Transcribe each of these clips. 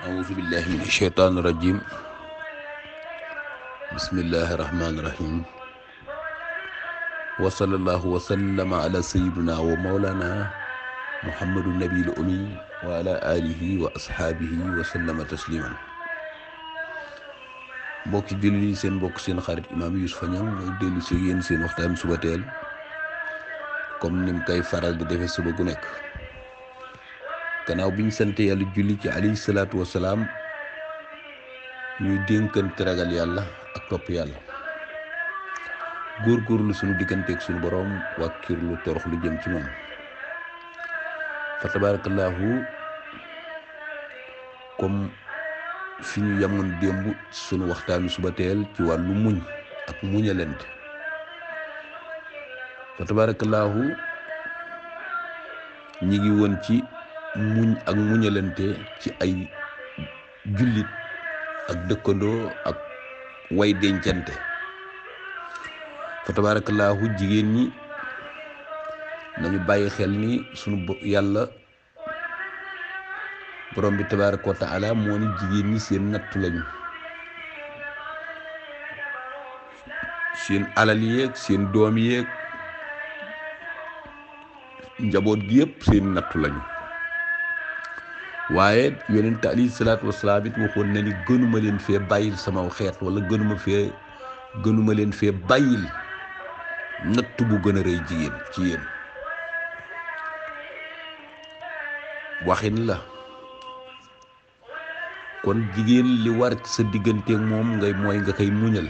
أعوذ بالله من الشيطان الرجيم. بسم الله الرحمن الرحيم. وصلى الله وسلم على سيدنا ومولانا محمد النبي الأمي وعلى آله وأصحابه وسلم تسليما. mbokki julli seen mbokk seen xarit Imam Youssoupha Niang mooy dellu si yéen seen waxtaan suba teel comme nim koy faral di defee suba gu nekk gannaaw bi ñu sant yàlla julli ci alayhi salaatu wasalaam ñuy dénkante ragal yàlla ak topp yàlla góorgóorlu suñu digganteeg suñu borom wàkkirlu torox lu jëm ci moom fa tabarakallahu comme fi ñu yamoon démb suñu waxtaanu suba teel ci wàllu muñ ak muñalante fa tabarakallahu ñi ngi woon ci muñ ak muñalante ci ay jullit ak dëkkandoo ak way dencante fa tabarakallahu jigéen ñi nañu bàyyi xel ni sunu yàlla borom bi tabaraka wa taala moo ni jigéen ñi seen nattu lañu, seen alal yeeg seen doom yeeg njaboot gi yëpp seen nattu lañu. waaye yonent alayhi salaatu wasalaam it waxoon na ni gënuma leen fee bàyyil sama xeet wala gënuma leen fee bàyyil natt bu gën a rëy jigéen ci yéen. waxin la kon jigéen li war ci sa digganteeg moom mooy nga koy muñal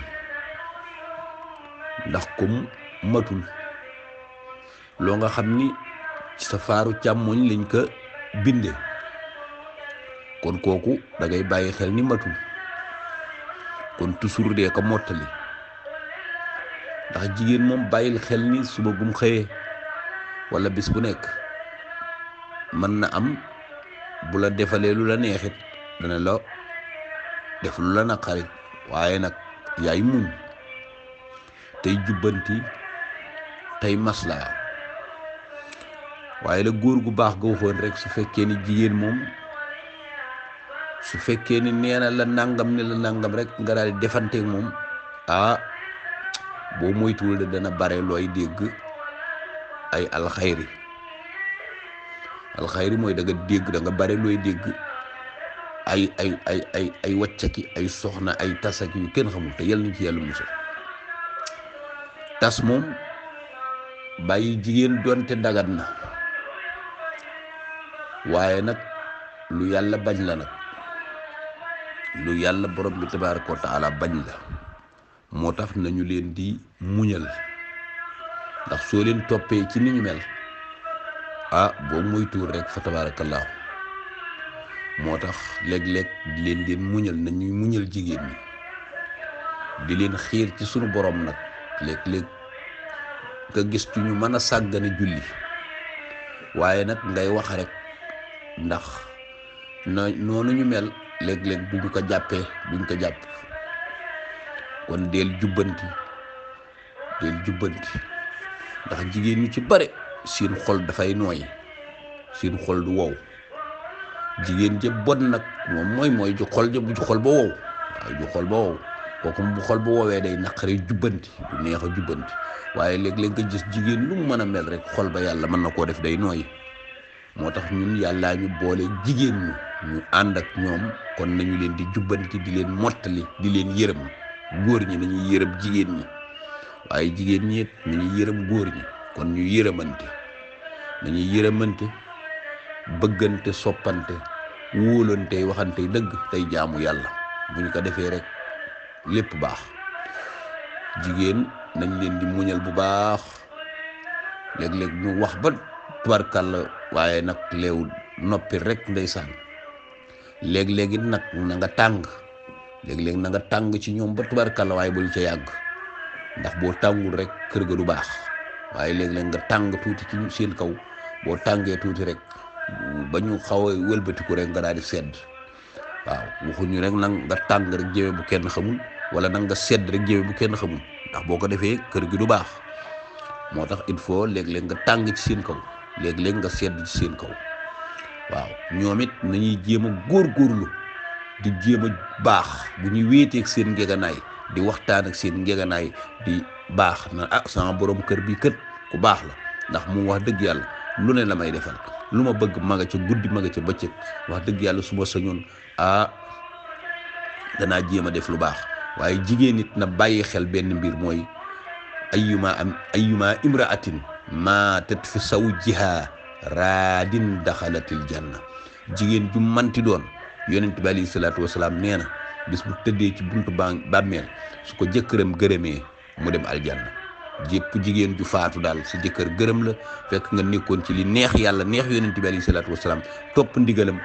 ndax comme matul loo nga xam ni ci sa faaru càmmoñ lañ ko binde kon kooku da ngay bàyyi xel ni matul kon toujours dee ko mottali ndax jigéen moom bàyyil xel ni suba gum xëyee wala bis bu nekk mën na am bu la defalee lu la neexit dana la def lu la naqarit waaye nag yaay muñ tey jubbanti tey maslaa waaye la góor gu baax ga waxoon rek su fekkee ni jigéen moom su fekkee ni neena la nangam ne la nangam rek nga daal di defanteeg moom boo moytuwul de dana bare looy dégg ay alxayri mooy da nga dégg da nga bare looy dégg ay waccaki ay soxna ay tasaki yu kenn xamul te yal nañ ci yàlla musal. tas moom bàyyi jigéen donte dagat na waaye nag lu yàlla bañ la nag lu yàlla borom bi tabaaraka wa taala bañ la moo tax nañu leen di muñal ndax soo leen toppee ci ni ñu mel boo moytuwul rek fa tabaarakallaahu moo tax léeg-léeg di leen muñal nañuy muñal jigéen ñi di leen xiir ci sunu borom nag léeg-léeg nga gis ci ñu mën a sàggane julli waaye nag ngay wax rek ndax noonu ñu mel léeg-léeg duñ ko jàpp kon del jubbanti ndax jigéen ñu ci bare seen xol dafay nooy seen xol du wow jigéen jë bon nag mooy ju xol jë bu ju xol ba wow waaye ju xol ba wow kooku bu xol ba woowee day naqaree jubbanti du neex a jubbanti waaye léeg-léeg nga gis jigéen lu mu mën a mel rek xol ba yàlla mën na koo def day nooy moo tax ñun yàllaa ñu boole jigéen ñu ànd ak ñoom kon nañu leen di jubbanti di leen mottali di leen yërëm góor ñi nañuy yërëm jigéen ñi waaye jigéen ñi it nañuy yërëm góor ñi kon ñu nañuy yërëmante bëggante soppante wóolante waxante dëgg tey jaamu yàlla bu ñu ko defee rek lépp baax. jigéen nañ leen di muñal bu baax léeg-léeg ñu wax ba tubarkàlla waaye nag léew noppi rek ndeysaan léeg-léegi nag na nga tàng léeg-léeg na nga tàng ci ñoom ba tubarkàlla waaye bul ca yàgg ndax boo tàngul rek kër ga du baax waaye léeg-léeg nga tàng tuuti ci seen kaw boo tàngee tuuti rek ba ñu xaw a wëlbatiku rek nga daal di sedd waaw waxuñu rek nag nga tàng rek jëme bu kenn xamul wala nag nga sedd rek jëme bu kenn xamul ndax boo ko defee kër gi du baax moo tax il faut léeg-léeg nga tàng ci seen kaw léeg-léeg nga sedd ci seen kaw waaw ñoom it nañuy jéem a góorgóorlu di jéem a baax bu ñuy wéeteeg seen ngeganaay di waxtaan ak seen ngeganaay di baax na sama borom kër bi kët ku baax la ndax mu wax dëgg yàlla lu ne la may defal lu ma bëgg ma nga ca guddi ma nga ca bëccëg wax dëgg yàlla su ma sañoon danaa jéem a def lu baax waaye jigéen nit na bàyyi xel benn mbir mooy ayyuma imraatin maatat fi zawjiha raadin daxalatil janna jigéen ju manti doon yonent bi alayhi salaatu wasalaam nee na bis bu tëddee ci buntu bàmmeel su ko jëkkëram gërëmee mu dem aljanna jépp jigéen ju faatu daal si jëkkër gërëm la fekk nga nekkoon ci li neex yàlla neex yonent bi alayhi salaatu wasalaam topp ndigalam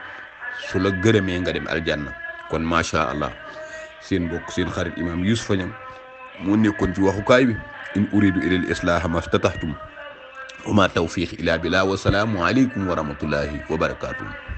su la gërëmee nga dem aljanna kon macha allah seen mbokk seen xarit imam Youssoupha Niang moo nekkoon ci waxukaay bi in uridu ilal islaha mastataxtum wa ma tawfiq ila billah wa salaamu aleykum wa rahmatullahi wa barakatuh